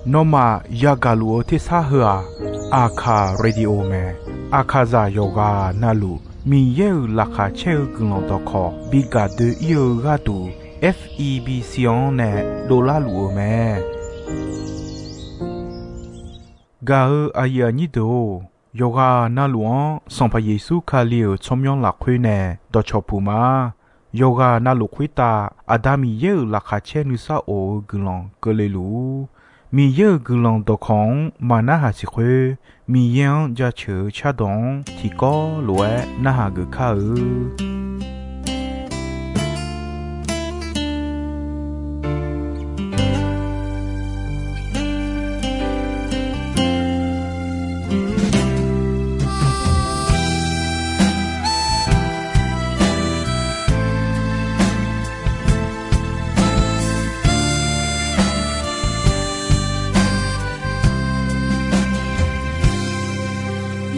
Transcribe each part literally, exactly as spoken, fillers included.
Nawmaf yagaq luf-eu tersar heu-aq, Aqkaq Radio mae. Aqkaqzaq yawqghaq navluf Miqyaer-euq laqkhaq caer-eu guiqlanq dawqkawq bi gaq doe-ir-eu gharduq, F E B C-anr nae dovlar luf-eu mae. Gaq-eu aqyuif aqnyir deuq-or, yawqghaq navluf-anr Sanqpaq Yeqsur Kali-euq tsawrmyanr lafkhoer nae dawqcawq puq ma. Yawqghaq navluf khoertav Aqda Miqyaer-euq laqkhaq caer nuisar of-eu guiqlanq keuvle luf-ur. Miqyaer-euq guiqlanq dawqkawq-anr maq narhaq siq khoer, Miqyaer-anr jaceuq-eu cardawq-anr tiqkawv lof-aer narhaq geuf kar-eu.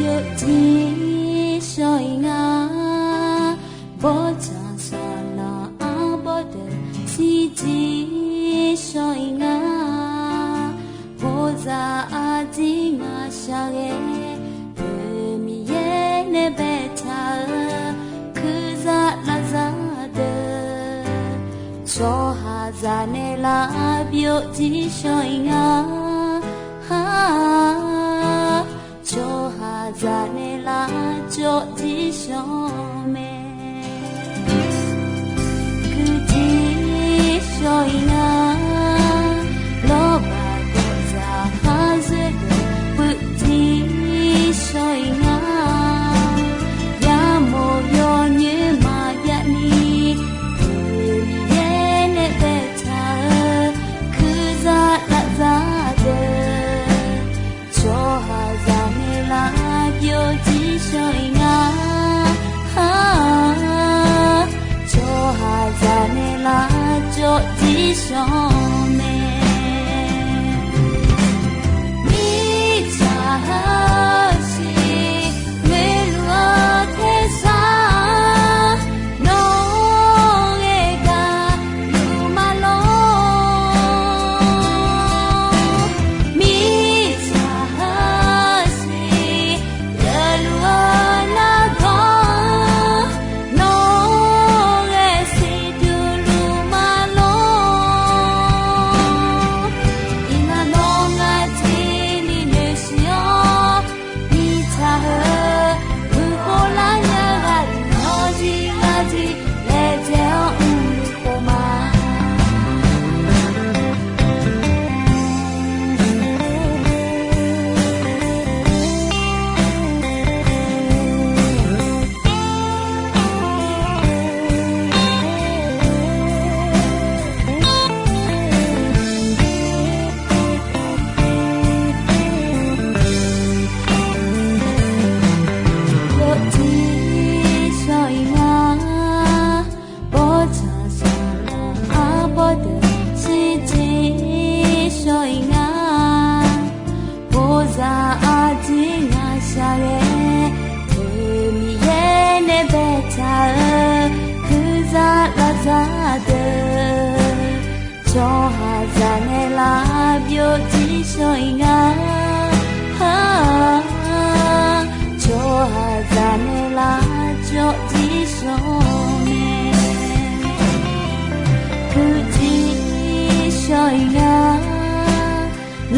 Byovjir shawr-iq nga, bawrtsanq sanqlanq arbawr deuq shirjir shawr-iq nga. Bawrzaq arjir ngaq shaqghae, Miqyaer nae baetaq-eu kuirzaq lavzaq deuq, tsawrhaqzaq nae lar byovjir shawr-iq nga. Tsawrhaqzaq nae lar cawvjir shawr mae. Kuirjir shawr-iq nga, lawrbaq gawqzaq khar zoer deuq puivjir shawr-iq nga. Yamawf yawnyoer maqjav ni, Miqyaer nae baetaq-eu kuirzaq lavzaq deuq, tsawrhaqzaq nae lar byovjir shawr-iq nga. Tsawrhaqzaq nae lar cawvjir shawr mae. Mirtsaq heusiq ngoeqluf-eu tersar, nawr-eu ghae gaqluf ma lor. Mirtsaq heusiq yaeqluf-eu nargawr, nawr-eu ghae siqduq luf ma lor. Iqnan nawr ngar jir ni noeqsiq-awr, mirtsaq heu guiqkhov lar nya ghaq nawr jir ngar jir laejae-awr mrluf khof ma. Yawjir shawr-iq nga, bawrtsanq sanqlanq arbawr deuq shirjir shawr-iq nga. Bawrzaq arjir ngaq shaqghae, Miqyaer nae baetaq-eu kuirzaq lavzaq deuq, tsawrhaqzaq nae lar byovjir shawr-iq nga. Tsawrhaqzaq nae lar cawvjir shawr mae. Kuirjir shawr-iq nga,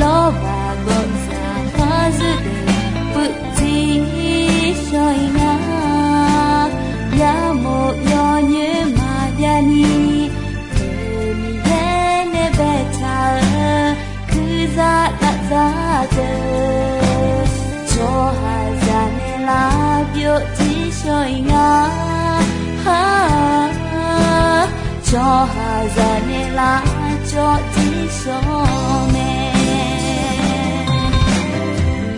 lawrbaq gawqzaq khar zoer deuq puivjir shawr-iq nga. Yamawf yawnyoer maqjav ni, Miqyaer nae baetaq-eu kuirzaq lavzaq deuq, tsawrhaqzaq nae lar byovjir shawr-iq nga. Tsawrhaqzaq nae lar cawvjir shawr mae.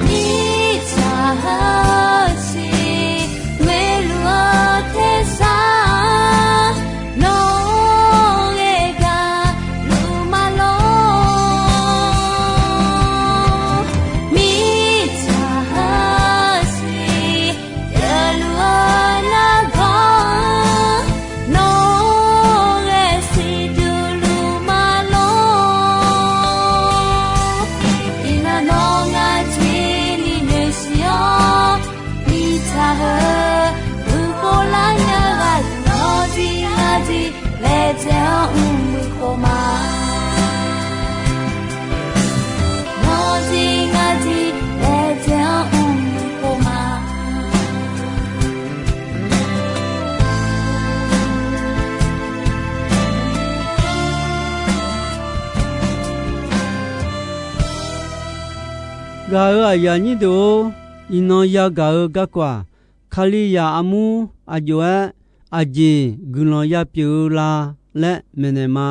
Mirtsaq heusiq ngoeqluf-eu tersar, nawr-eu ghae gaqluf ma lor. Mirtsaq heusiq yaeqluf-eu nargawr, nawr-eu ghae siqduq luf ma lor. Mr khof ma, nawr zir ngar zir laejae-anr mr khof ma. Ghaq-euq aqyuif aqnyir deuq-or, iqnan yagaq-eu garkawv-aq, Kalizaq armur aqjox-aer aqjeq guiqlanq yapyeuf-eu la laer maeqnaeq ma.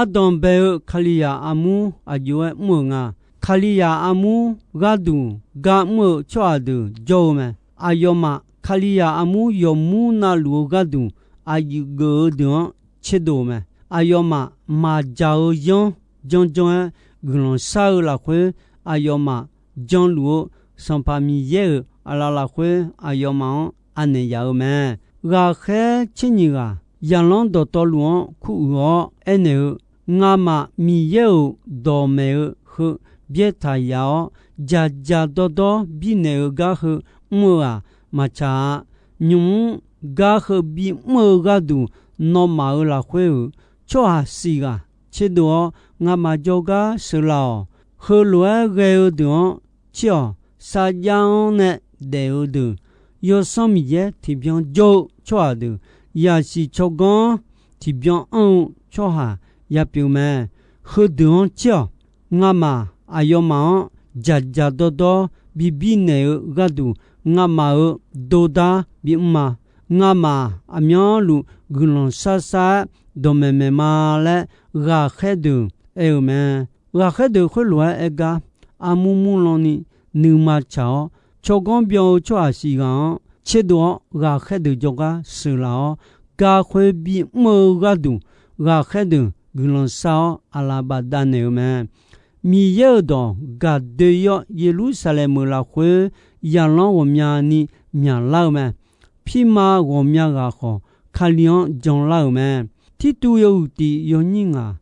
Ardanq bae-eu Kalizaq armur aqjox-aer mr-euq nga. Kalizaq armur gharduq gar mr-eu tsawrhaq deuq jawr-eu mae. Aqyawfmaf Kalizaq armur yawqmur navluf-eu gharduq aqyuif geuf-eu deuq-anr tserdov-eu mae. Aqyawfmaf maqdzaq-eu yanr janrjanr-aer guiqlanq shar-eu lafkhoer, aqyawfmaf janluf-eu Sanqpaq Miqyaer-euq aqlaf lafkhoer aqyawfmaf-anr anaeq yaf-eu mae. Ghaqkhaer tser nyiq ghaq zaqlanr dawqtawvluf-anr kuruiq-awr aernaeq-eu, Ngamaf Miqyaer-euq dawqmaeq-eu heu byaertaq yaf-awr, dzaqdzaq dawrdawr bifnaeq-eu gar heu mr-eu-aq, maqtsaq-a. Nymq-mr gar heu bimr-eu gharduq, nawmaf-euq lafkhoer-euq tsawrhaq siq ghaq tserdov-awr, ngamaf jawrgar sheuqlaf-awq. Heulof-aer ghae-eu deuq-anr tser-awq. Sarjax-anr nae daef-eu deuq, Yawsanr Miqyaer tiqbyan jawr-eu tsawrhaq deuq, yasiq tsawrganr-anr tiqbyan anr-eu tsawrhaq yapyeuf mae. Heudeuq-anr tser-awq. Ngamaf aqyawfmaf-anr dzaqdzaq dawrdawr bibir naeq-eu gharduq, ngamaf-euq dordar bimr ma. Ngamaf aqmyanluf guiqlanq shar shar-aer dawqmaeq maeq ma laer ghaqkhaer deuq aer-eu mae. Ghaqkhaer deuq khoerlof-aer aergar, armur murlan ni nuima tsaq-awr, tsawrganr byan-eu tsawrhaq siq ghaq-anr tserdov-awr, ghaqkhaer deuq jawrgar sheuqlaf-awr, gar khoer bimr-eu gharduq, ghaqkhaer deuq guiqlanq shar-awr aqlaf bafdav naeq-eu mae. Miqyaer-euq dawq gaqdoe-ir-awr, Yeqlursaqlaeq meuq lafkhoer zaqlanr ghawqmyani myaqlar-eu mae. Pirma ghawqmya ghaq khawf, Kali-anr janlar-euq mae. Tirtuv yawhuiq tiq yawnyir ngaq,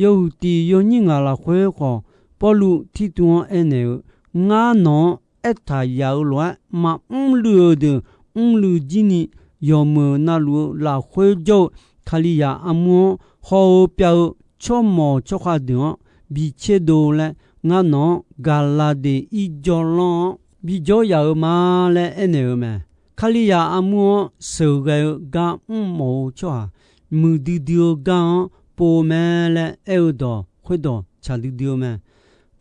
yawhuiq tiq yawnyir ngaq lafkhoer khawf, Pawrluv Tirtuv-anr aernaeq-eu, Ngar nawq-anr aertaq yaf-eu lof-aer maqmr luiv-euq deuq mrluiv jir ni, yawqmeuq navluf-eu lafkhoer jawr-eu Kalizaq armur-anr haw-eu pyav-eu tsawrmawq tsawrkhav deuq-anr bi tserdov laer, ngar nawq-anr Gaqlaqdeq irjawr lanr-anr bijawr yaf-eu ma laer aernaeq-eu mae. Kalizaq armur-anr sheuqghae-eu gar mrmawf-eu tsawrhaq, muiqdui dui-eu gar-anr pov-eu mae laer aer-eu dawq khoerdawq tsaq duidui-eu mae.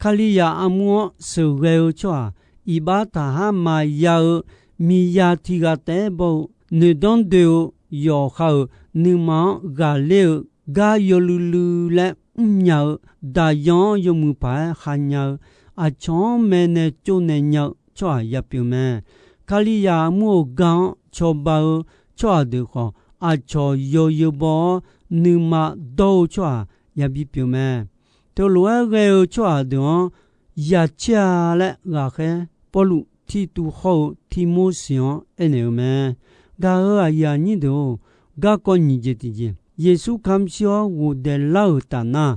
Kalizaq armur-anr sheuqghae-eu tsawrhaq, iqbax taqhar maqya-eu miqya tiq ghaq taef-aer baw-eu, noeqdanr doe-eu yawqha-euq nuima-anr ghaqler-eu gar yawluiv luiv laer mrnya-eu, daqyan-anr yawmuiq paq-aer khanya-eu, aqcawq-anr maeqnaeq tsovnaeq nya-eu tsawrhaq yapyeuf mae. Kalizaq armur-euq gar-anr cawba-eu tsawrhaq deuq khawf, aqcawq yawzeu baw-awr nuima dawr-eu tsawrhaq yabi pyeuf mae. Teulof-aer ghae-eu tsawrhaq deuq-anr yacaer-a laer ghaqkhaer Pawrluv Tirtuv hawr-eu Tirmorseq-anr aernaeq-eu mae. Gaq-euq aqyuif aqnyir deuq-or, garkawv nyiq jeq tiqjeq, Yeqsur kamq shir-awr ghofdaef lar-euq taf nar,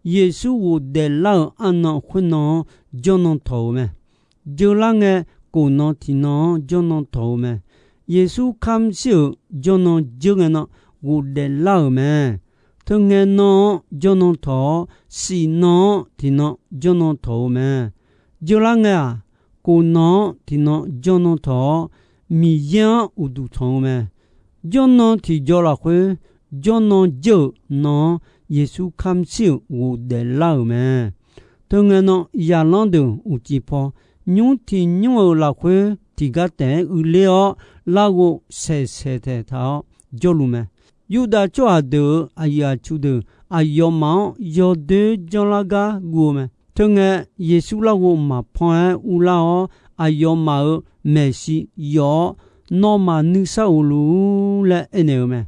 Yeqsur ghofdaef lar-euq arnan khoernan-anr jawrnan tawq-eu mae. Jeurlar ngae, kof nan tiq nan-anr jawrnan tawq-eu mae. Yeqsur kamq shir-euq jawrnan jeur ngae nan ghofdaef lar-euq mae. Teungae nan-anr jawrnan tawq-awr, siq nan-anr tiq nan jawrnan tawq-eu mae. Jeurlar ngae-aq, kof nan-anr tiq nan jawrnan tawq-awr, Miqyaer-anr uqduq tanq-eu mae. Jawrnan tiqjaw lafkhoer, jawrnan jeur-euq nan-anr Yeqsur kamq shir-euq ghofdaef lar-euq mae. Teungae nan zaqlanr deuq uqcif paw, nymr tiq nymr-euq lafkhoer tiqgar taef-aer uiqler-awr, larghov saeqsaeq taeqtaq-awr jawrluf mae. Yurdav tsawrhaq deuq-euq aqyuif aqtsu deuq aqyawfmaf-anr yawdoer janrlar gar guv-eu mae. Teungae Yeqsur larghov maqpan-aer urlar-awr, aqyawfmaf-euq maeqshi yawf-awr, Nawmaf nuisar of luf-ur laer aernaeq-eu mae.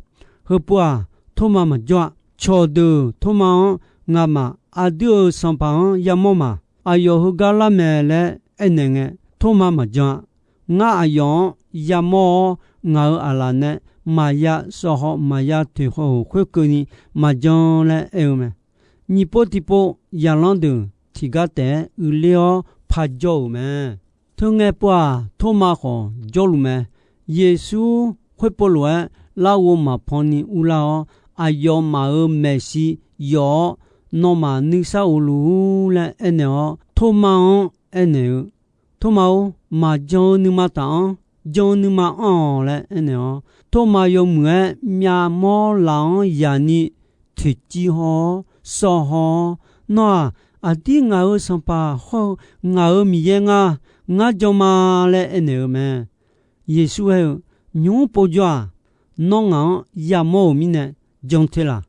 Heupov-aq, Tormav maqjawr-a. Cawqdeuq Tormav-anr, Ngamaf aqdui-euq Sanqpaq-anr yamawr ma. Aqyawf heugar lar mae laer aernaeq ngae, Tormav maqjan-a. Ngar aqyawf-anr yamawr-awr, ngaq-euq aqlaf nae maqya sawv haw maqya toeq haw-euq khoerkeuvni maqjan laer aer-eu mae. Nyiq pov tiqpov zaqlanr deuq tiqgar taef-aer uiqler-awr parjawr-euq mae. Teungae pov-aq, Tormav khawf jawrluf mae. Yeqsur khoerpov lof-aer larghov maqpan ni urlar-awr, aqyawfmaf-euq maeqshi yawf-awr, nawmaf nuisar of luf-ur laer aernaeq-awr, Tormav-anr aernaeq-eu, Tormav-or, maqjan-eu nuima taf-anr, jan-eu nuima anr-awq laer aernaeq-awr, Tormav yawmuiq-aer myavmawr laf-anr yaqni toeqciv haw-awr, sawv haw-awr, Nawr-aq, aqdir ngaq-euq Sanqpaq hawr-eu ngaq-euq Miqyaer ngar, ngar jan ma laer aernaeq-eu mae. Yeqsur aer-eu, Nymq-mr povjawr-aq, nawr ngaq-anr yamawr-euq mirnae jan te laq.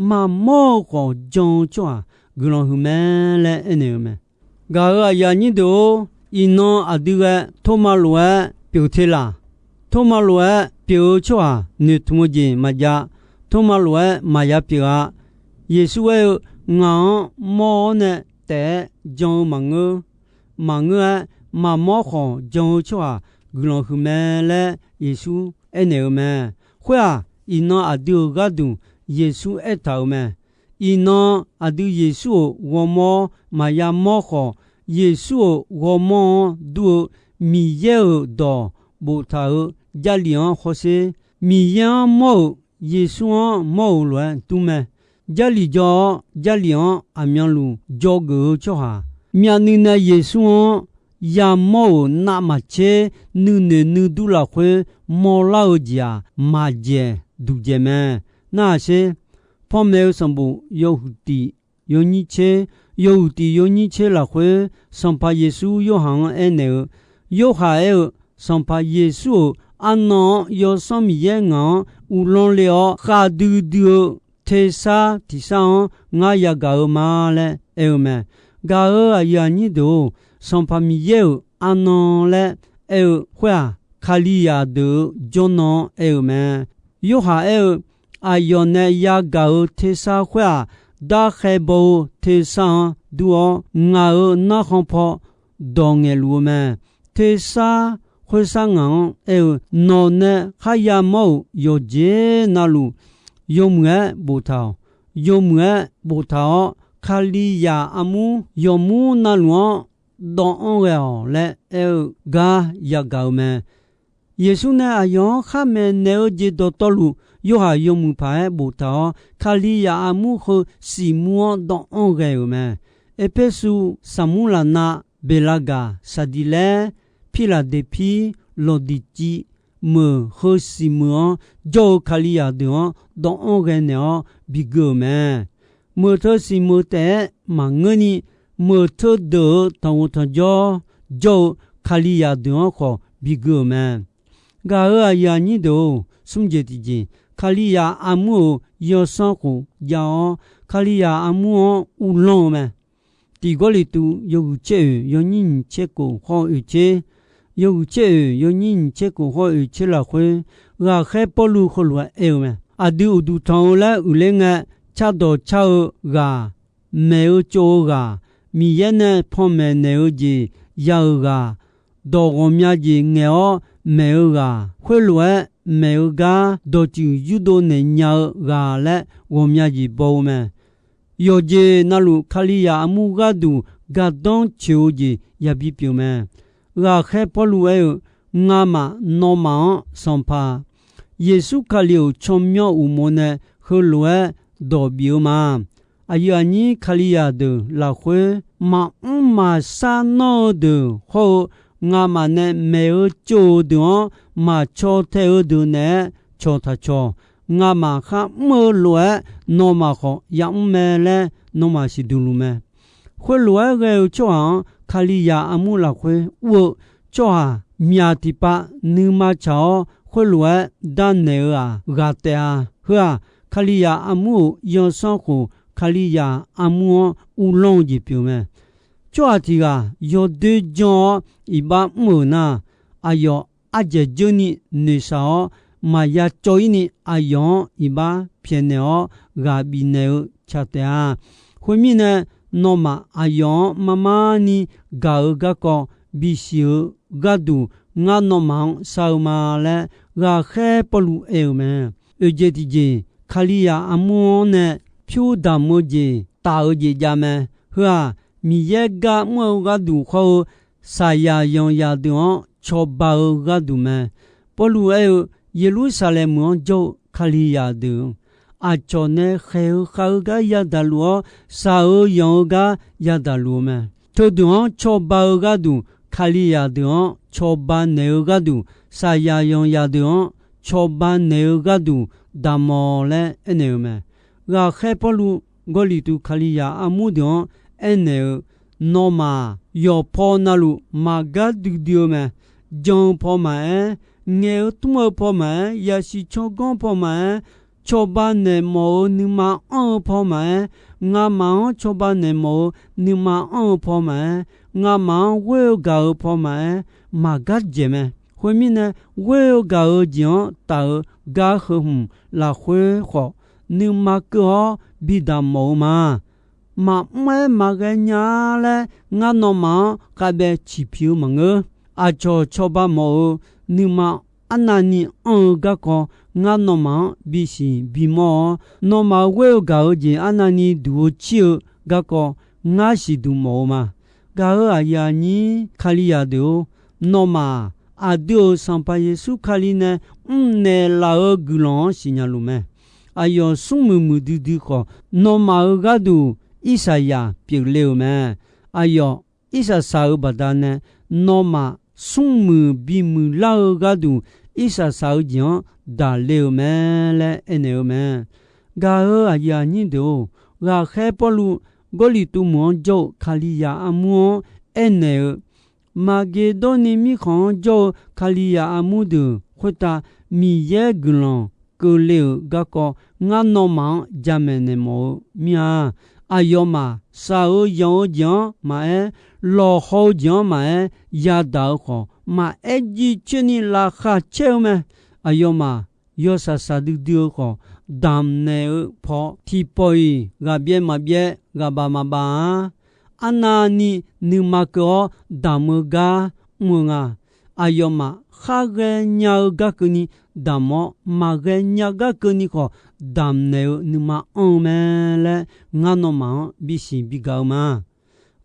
Maqmawr-eu khawf jan-eu tsawrhaq guiqlanq huiq mae laer aernaeq-eu mae. Gaq-euq aqyuif aqnyir deuq-or, iqnan aqdui ghae Tormav lof-aer pyeuf te laq. Tormav lof-aer pyeuf-eu tsawrhaq noeqtmq-eu jeq maqjav. Tormav lof-aer maqya pyeuf-a. Yeqsur aer-eu, Ngaq-anr mawr-awr nae taef-aer jan-eu maqngeur. Maqngeur-aer, maqmawr khawf jan-eu tsawrhaq guiqlanq huiq mae laer Yeqsur aernaeq-eu mae. Khoer-aq, iqnan aqdui-euq gharduq Yeqsur aertaq-euq mae. Iqnan aqdui Yeqsur-euq ghawrmawr maqya mawr khawf, Yeqsur-euq ghawrmawr-anr dur-eu Miqyaer-euq dawq boftaq-euq Jarlif-anr hawsher. Miqyaer-anr mawr-euq Yeqsur-anr mawr-euq lof-aer dur mae. Jarlif jaw-awr, Jarlif-anr aqmyanluf dzawgeuf-eu tsawrhaq, myavnuiv nae Yeqsur-anr yamawr-euq navmaqtser nuinoeq nuidur lafkhoer mawrlar-eu jeq-aq, maqdzaeq duqdzaeq mae. Narhaq sher. Panmaeq-eu sanqbof yawhuiq tiq yawnyir tser, yawhuiq tiq yawnyir tser lafkhoer, Sanqpaq Yeqsur Yorhaq-anr aernaeq-eu, Yorhaq aer-eu, Sanqpaq Yeqsur-euq arnan-anr Yawsanr Miqyaer ngaq-anr uvlanr le-awr khavdui dui-eu tersar tiq sar-anr ngar yagaq-eu ma laer aer-eu mae. Gaq-euq aqyuif aqnyir deuq-or, Sanqpaq Miqyaer-euq arnan laer aer-eu khoer-aq, Kalizaq deuq-euq jawrnan-anr aer-eu mae. Yorhaq aer-eu, Aqyawf nae yagaq-euq tersar khoer-aq, darkhaer baw-eu tersar-anr dur-awr, ngaq-euq narkhan paw dawq ngaeqluf-eu mae. Tersar khoersar ngaq-anr aer-eu, Nawq nae kharya mawr-euq yawqjeq navluf, yawmuiq-aer boftaq-awq. Yawmuiq-aer boftaq-awr, Kalizaq armur yawqmur navluf-anr dawvanr ghae-awq laer aer-eu gar yagaq-eu mae. Yeqsur nae aqyawf-anr khar maeqnaeq-eu jeq dawqtawvluf, Yorhaq yawmuiq paq-aer boftaq-awr, Kalizaq armur heu siqmur-anr dawvanr ghae-euq mae. Erpersu, Saqmurlaqnav, Beqlaqgaq, Saqdiqlaer, Pirlaqdeqpir, Lawqdiqciv, meuq heu siqmeuq-anr jawr-eu Kalizaq deuq-anr dawvanr ghae naeq-awr bigui-euq mae. Meuq teu siqmeuq taef-aer maqngeurni, meuq teu deuq-euq tanqghof tanqjawr jawr-eu Kalizaq deuq-anr khawf bigui-euq mae. Gaq-euq aqyuif aqnyir deuq-or, smr jeq tiqjeq, Kalizaq armur-euq yawsanr khof jav-awr, Kalizaq armur-anr uvlanr-eu mae. Tiq Gawrliqtu yawhuiq tser oeq yawnyir nyiq tser kof hawr-eu oeq tser, yawhuiq tser oeq yawnyir nyiq tser kof hawr-eu oeq tser lafkhoer, ghaqkhaer Pawrluv heulof-aer aer-eu mae. Aqdui uqduq tanq-eu laer uiqler ngae, cardawq car-eu ghaq, maeq-eu tsov-eu ghaq, Miqyaer nae panmaeq naeq-eu jeq ya-eu ghaq, dawq ghawqmya jeq ngaeq-awr maeq-eu ghaq, khoerlof-aer maeq-eu gar dawqtsuif yurdov naeq nya-eu ghaq laer ghawqmya jeq baw-eu mae. Yawqjeq navluf Kalizaq armur gharduq gardanr coeq-eu jeq yabi pyeuf mae. Ghaqkhaer Pawrluv aer-eu, Ngamaf nawmaf-anr Sanqpaq Yeqsur Kali-euq tsawrmyanr uqmov nae heulof-aer dawq bif-eu ma. Aqyuif aqnyir Kalizaq deuq lafkhoer maqmr maqshar nanr-eu deuq hawr-eu, ngamaf nae maeq-eu tsov-eu deuq-anr maqcaw tae-eu deuq naeq-aer cawq taq cawq. Ngamaf khar mr-eu lof-aer nawmaf khawf yamr mae laer nawmaf siqduq luf mae. Khoerlof-aer ghae-eu tsawrhaq-anr Kalizaq armur lafkhoer ur-eu tsawrhaq myaq tiqpav nuima tsaq-awr khoerlof-aer darnaeq-eu-aq ghaq taef-a. Heu-aq, Kalizaq armur-euq yawsanr khof Kalizaq armur-anr uvlanr-eu jeq pyeuf mae. Tsawrhaq tiq ghaq yawdoer janr-awr iqbax mr-euq nar, aqyawf ardzaeq dzeur ni noeqshaq-awr, maqya cawv-ir ni aqyawf-anr iqbax pyaeqnaeq-awr ghaq bifnaeq-eu tsaq taef-a. Khoermirnae, nawmaf aqyawf-anr mar mar ni gaq-eu garkawv bisiq-eu gharduq, ngar nawmaf-anr shar-eu ma laer ghaqkhaer Pawrluv aer-euq mae. Oeqjeq tiqjeq, Kalizaq armur-anr nae pyur damq-eu jeq taf-eu jeq jav mae. Heu-aq, Miqyaer gar mr-eu gharduq hawr-eu, saqyaq yanqzaq deuq-anr cawba-eu gharduq mae. Pawrluv aer-eu, Yeqlursaqlaeq meuq-anr jawr-eu Kalizaq deuq-or, aqcawq nae khaeq-eu khav-eu gar yadaq luf-awr, shaq-eu yanq-eu gar yadaq luf-eu mae. Teudeuq-anr cawba-eu gharduq, Kalizaq deuq-anr cawba naeq-eu gharduq, shaqzaq yanqzaq deuq-anr cawba naeq-eu gharduq damq-awq laer aernaeq-eu mae. Ghaqkhaer Pawrluv Gawrliqtu Kalizaq armur deuq-anr aernaeq-eu, Nawmaf-aq, yawqpaw navluf maqgar duidui-eu mae. Jan-eu paw maqaer, ngaeq-eu tmr-eu paw maqaer, yasiq tsawrganr paw maqaer, cawba naeq mawf-eu nuima anr-eu paw maqaer, ngamaf-anr cawba naeq mawf-eu nuima anr-eu paw maqaer, ngamaf-anr ghoer-eu gaq-eu paw maqaer, maqgar dzaeq mae. Khoermirnae, ghoer-eu gaq-eu jeq-anr taf-eu gar heu hmq lafkhoer khawf, nuima keuv-awr bidamq mawf-eu ma. Maqmr-aer maqghae nya-a laer, ngar nawmaf-anr khavbaev ciqpiq-eu maqngeur. Aqcawq cawba mawf-eu nuima arnavni anr-eu garkawv, ngar nawmaf-anr bisiq bimawr-awr, nawmaf ghoer-eu gaq-eu jeq arnavni duq-eu cir-eu garkawv, ngar siqduq mawf-eu ma. Gaq-euq aqyuif aqnyir Kalizaq deuq-or, nawmaf-aq, aqdui-euq Sanqpaq Yeqsur Kali nae mrnaeq laf-eu guiqlanq-anr siqnya luf mae. Aqyawf smrmuiq muiqdui dui khawf, nawmaf-euq gharduq Irsaqyaq pyeufle-euq mae. Aqyawf irsaq saq-eu baqdanae, nawmaf smrmuiq bimuiq lar-eu gharduq, irsaq saq-eu jeq-anr daqle-euq mae laer aernaeq-eu mae. Gaq-euq aqyuif aqnyir deuq-or, ghaqkhaer Pawrluv Gawrliqtu meuq-anr jawr-eu Kalizaq armur-anr aernaeq-eu, Maqgeqdawrni mirkhanq-anr jawr-eu Kalizaq armur deuq khoertav Miqyaer guiqlanq keuvle-euq garkawv, ngar nawmaf-anr jamaeq naeq mawf-eu mir-a. Aqyawfmaf shaq-eu yanq-eu jeq-anr maqaer, lawqhaw-eu jeq-anr maqaer yadaq-eu khawf, maqaer jiv coerni laqkhaq caer-eu mae. Aqyawfmaf yawshaq shaqdui dui-eu khawf, damq naeq-eu paw tiqpawf-iq ghaqbyaev maqbyaev, ghaqbaf maqbaf-a. Arnavni nuima keuv-awr damq-eu gar mr-eu nga. Aqyawfmaf khar ghaenya-eu gar keuvni damq-awr, maqghae nya gar keuvni khawf, damq naeq-eu nuima anr-eu mae laer, ngar nawmaf-anr bisiq bigaq-eu ma.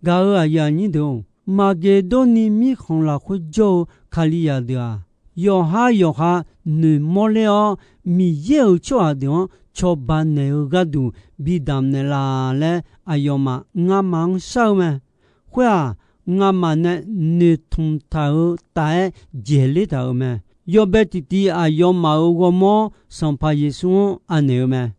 Gaq-euq aqyuif aqnyir deuq-or, Maqgeqdawrni mirkhanq lafkhoer jawr-eu Kalizaq deuq-aq, yawqhar yawqha noeqmawr ler-awr, Miqyaer-euq tsawrhaq deuq-anr cawba naeq-eu gharduq bidamq naeqlaf laer, aqyawfmaf ngamaf-anr shar-eu mae. Khoer-aq, ngamaf nae noeqtmq taq-eu taf-aer dzaeqler taq-euq mae. Yawbae tiqtiv aqyawfmaf-euq ghawrmawr Sanqpaq Yeqsur-anr anaeq-eu mae.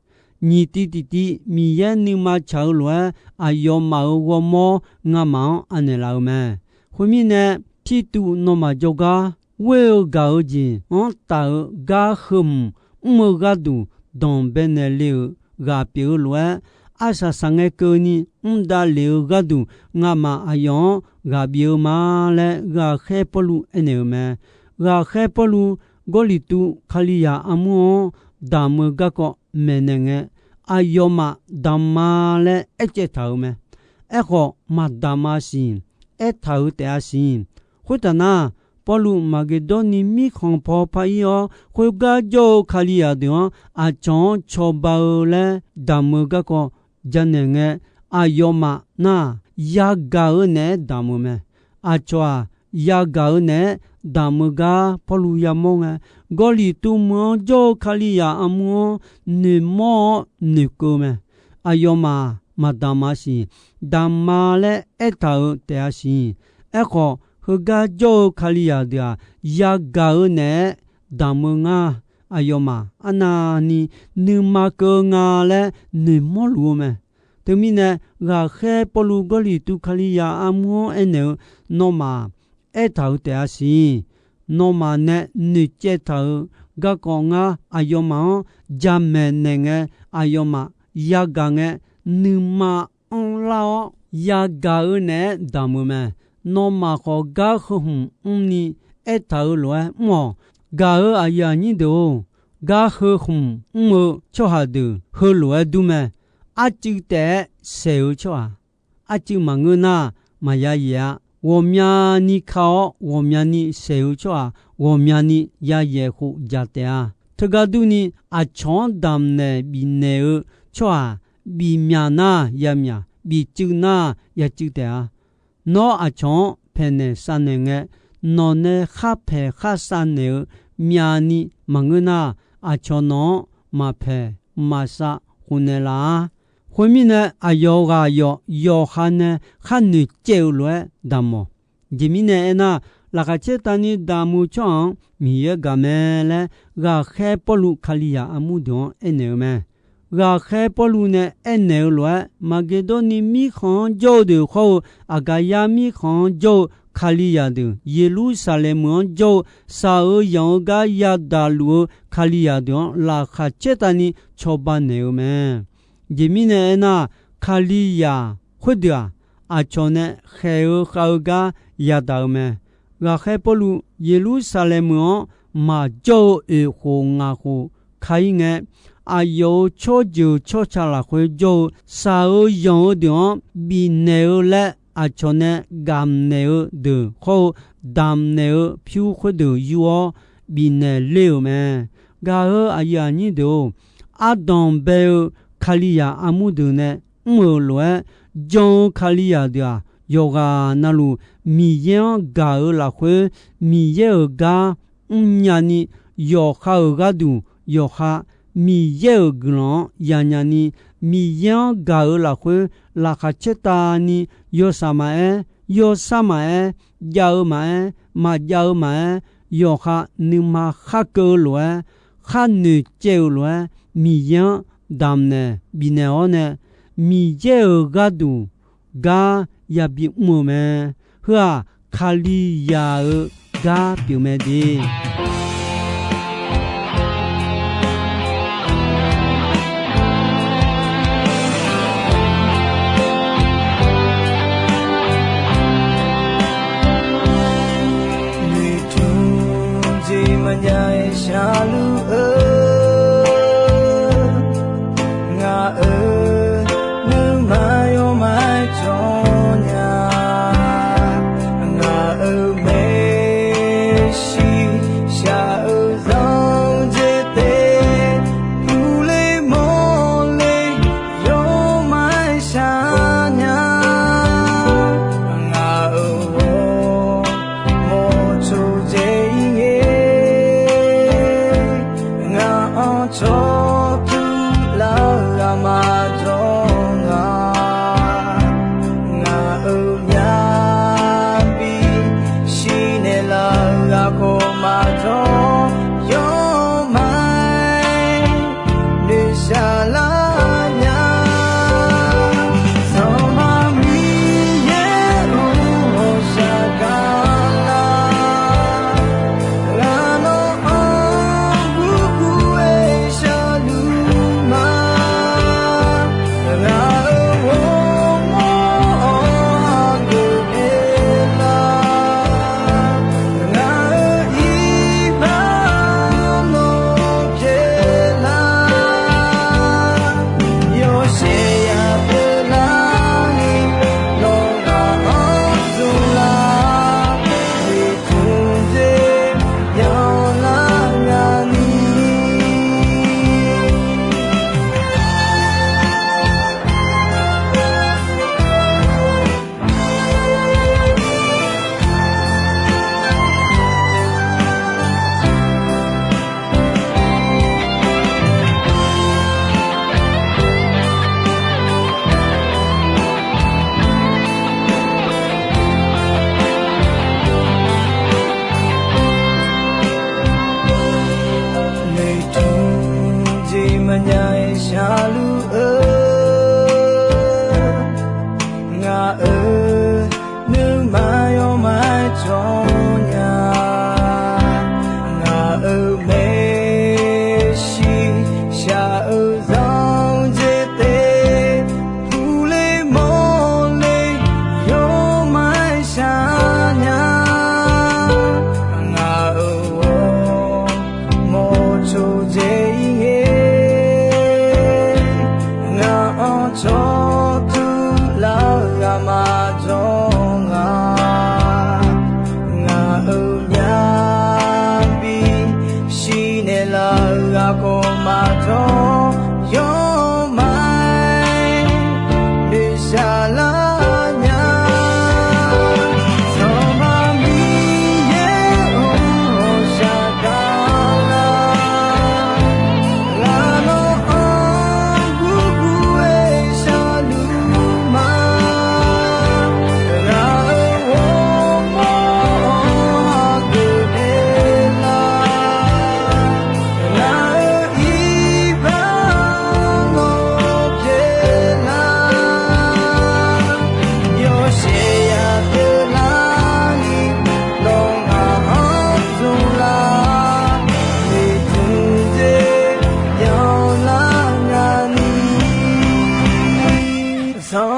Nyiq tiv tiqtiv Miqyaer nuima tsaq-eu lof-aer, aqyawfmaf-euq ghawrmawr ngamaf-anr anaeq laf-eu mae. Khoermirnae, Tirtuv nawmaf jawrgar ghoer-eu gaq-eu jeq-anr taf-eu gar heu hmq mr-eu gharduq danq baenaeq le-euq ghaq pyeuf-eu lof-aer, arsaq saqngae keuvni mr davlef-eu gharduq ngamaf aqyawf-anr ghaq bif-eu ma laer, ghaqkhaer Pawrluv aernaeq-euq mae. Ghaqkhaer Pawrluv Gawrliqtu Kalizaq armur-anr damq-eu garkawv maeqnaeq ngae, aqyawfmaf damq ma laer aercaev taq-euq mae. Aerkhawf, maqdamq-a siq, aertaq-euq taef-a siq. Khoertaf nar, Pawrluv Maqgeqdawrni mirkhanq paw par ir-awr, khoergar jawr-eu Kalizaq deuq-anr aqcawq-anr cawba-eu laer damq-eu garkawv janaeq ngae, aqyawfmaf nar-aq, yagaq-eu naeq-aer damq-eu mae. Aqcawq-aq, yagaq-eu naeq-aer damq-eu gar Pawrluv yamawr ngae, Gawrliqtu meuq-anr jawr-eu Kalizaq armur-anr noeqmawr-awr noeqkeuv mae. Aqyawfmaf maqdamq-a siq, damq ma laer aertaq-euq taef-a siq. Aerkhawf, heugar jawr-eu Kalizaq deuq-aq, yagaq-eu naeq-aer damq-eu ngar, aqyawfmaf arnavni nuima keuv-eu nga laer noeqmawr luf-eu mae. Teumirnae, ghaqkhaer Pawrluv Gawrliqtu Kalizaq armur-anr aernaeq-eu, nawmaf aertaq-euq taef-a siq. Nawmaf nae noeqcaev taq-euq garkawv ngar aqyawfmaf-anr jamaeq naeq ngae, aqyawfmaf yagaq ngae, nuima anrlar-awr, yagaq-eu naeq-aer damq-eu mae. Nawmaf khawf, gar heu hmq mrni aertaq-euq lof-aer mr-awq. Gaq-euq aqyuif aqnyir deuq-or, gar heu hmq mr-eu tsawrhaq deuq heulof-aer dur mae. Arcuiv taef-aer saeq-eu tsawrhaq, arcuiv maqngeur nar, maqya yaeq-a. Ghawqmyani ka-awr ghawqmyani saeq-eu tsawrhaq, ghawqmyani ya yaeq khof jaq taef-a. Teugar durni, aqcawq-anr damqnaeq bifnaeq-eu tsawrhaq, bif myaq nar ya myaq, bif cuiv nar ya cuiv taef-a. Nawr aqcawq-anr paeqnaeq shavnaeq ngae, nawq nae khar paeq khar shavnaeq-eu myavni maqngeur nar, aqcawq nawq-anr maqpaeq maqsav khofnaeq laf-ar. Khoermirnae, aqyawf ghaq yawf yawqha nae khar noeqcaev-eu lof-aer damq-awq. Aqjeq mirnae aernar, laqkhaq caertavni damq-eu tsawrhaq-anr Miqyaer gaq mae laer, ghaqkhaer Pawrluv Kalizaq armur deuq-anr aernaeq-eu mae. Ghaqkhaer Pawrluv nae aernaeq-eu lof-aer, Maqgeqdawrni mirkhanq-anr jawr-eu deuq khawr-eu, Aqgaqyar mirkhanq-anr jawr-eu Kalizaq deuq, Yeqlursaqlaeq meuq-anr jawr-eu, shaq-eu yanq-eu gar yadaq luf-eu Kalizaq deuq-anr laqkhaq caertavni cawba naeq-eu mae. Aqjeq mirnae aernar, Kalizaq khoerdeuq-aq, aqcawq nae khaeq-eu khav-eu gar yadaq-eu mae. Ghaqkhaer Pawrluv Yeqlursaqlaeq meuq-anr maqjawr-eu oeq khof ngaq khof ka-ir ngae, aqyawf-euq tsawrjeuq tsawrca lafkhoer jawr-eu shaq-eu yanq-eu deuq-anr bifnaeq-eu laer aqcawq nae gamq naeq-eu deuq khawr-eu damq naeq-eu pyur khoerdeuq yur-awr bifnaeq ler-euq mae. Gaq-eu aqyuif aqnyir deuq-or, ardanq bae-eu Kalizaq armur deuq nae mr-euq lof-aer, jan-eu Kalizaq deuq-aq, yawqghaq navluf Miqyaer-anr gaq-eu lafkhoer, Miqyaer-euq gar mrnya ni, yawqha-euq gharduq yawqha Miqyaer-euq guiqlanq-anr yanya ni, Miqyaer-anr gaq-eu lafkhoer laqkhaq caertavni, yawshaef maqaer, yawshar maqaer, jav-eu maqaer, maqjav-eu maqaer, yawqha nuima khar keuv-eu lof-aer, khar noeqcaev-eu lof-aer, Miqyaer-anr damq naeq bifnaeq-awr nae, Miqyaer-euq gharduq gar yabi mr-eu mae. Heu-aq, Kalizaq-euq gar pyeuf mae de. Noeqtmq jeq maqjav-aer shaqluf-eu, ngaq-euq nuima yawmaf-aer jawr nya. Ngaq-euq maeqshi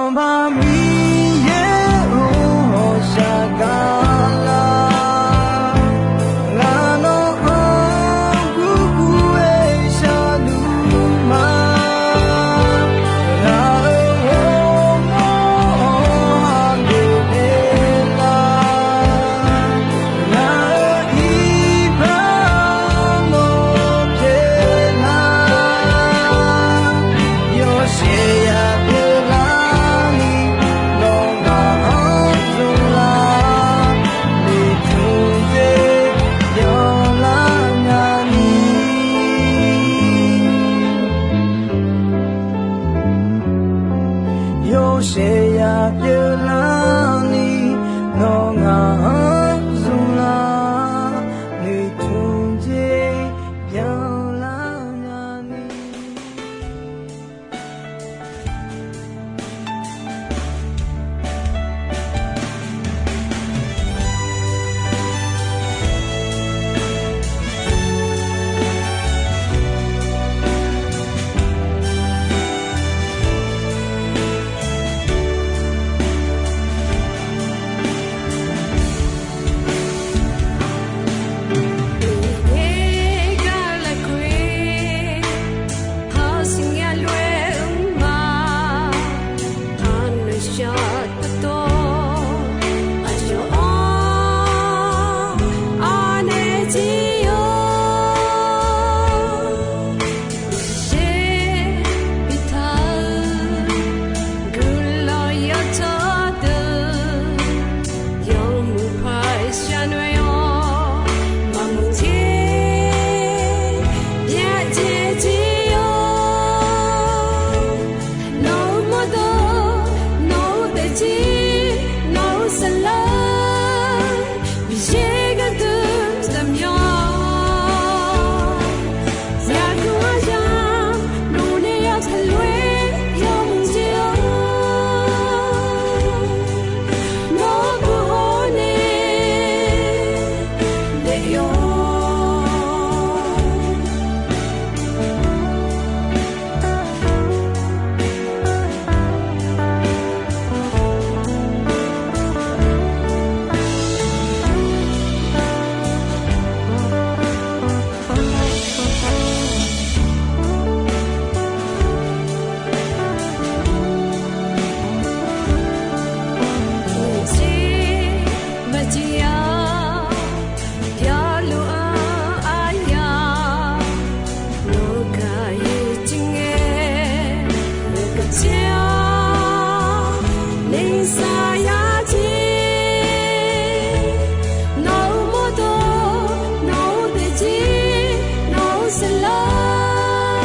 Sanqpaq Miqyaer-or, hawqshaq gaqlar. Ngaq nawq-anr gurgur-aer sharluf ma. Ngaq-euq ghawrmawr-anr hageuf-aer lar. Ngaq-euq iqbax nawq pyeuflar. Yawshaef ya pyeuflarni, nawq ngaq-anr zmqlar. Noeqtmq dzer byanlar nyani. Yawshaef ya pyeuflarni, nawq ngaq-anr zmqlar. Noeqtmq dzer byanlar nyani. Miqyaer gar lafkhoer, hawshiq nya lof-aer mr ma. Arnoeq shawr dawrdawr, aqyawf-anr anaeq jir-awr, sher bitaq-eu guiqlanq yawtsawr deuq, yawmuiq paq sharnoeq-awr, maqmuiq jir byaerdzae jir-awr, nawq-euq mawrdawq, nawq-euq daefzir, nawq-euq saflar, Miqyaer gharduq zaqmyanr-awr, zaqguq aryamq luf nae yawtaq lof-aer yawmuiq jir-awr, nawr guqhaw nae daef-awr. Uqcif maqcif-a, yawluf-anr aryamq, nawq-euq gaqyuif jir ngae, nawq-euq gaqcaer-awr, nuisar yar jir, nawq-euq mawrdawq, nawq-euq daefzir, nawq-euq saflar,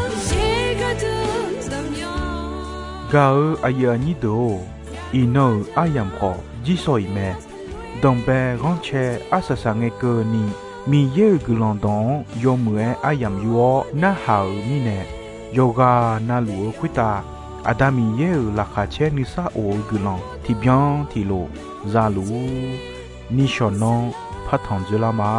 Miqyaer gharduq zaqmyanr. Gaq-eu aqyuif aqnyir deuq-or, iqnan-euq aryamq khawf jirshaw-iq mae. Danqbae ghanrcae arsaq saq ngae keuvni, Miqyaer-euq guiqlanq dawq-anr yawmuiq-aer aryamq yur-awr narhaq-euq mirnae, yawqghaq navluf-eu khoertav Aqda Miqyaer-euq laqkhaq caer nuisar of-eu guiqlanq tiqbyan tiqlof za luf-ur. Nishawq nanr partanq dzoerlar ma.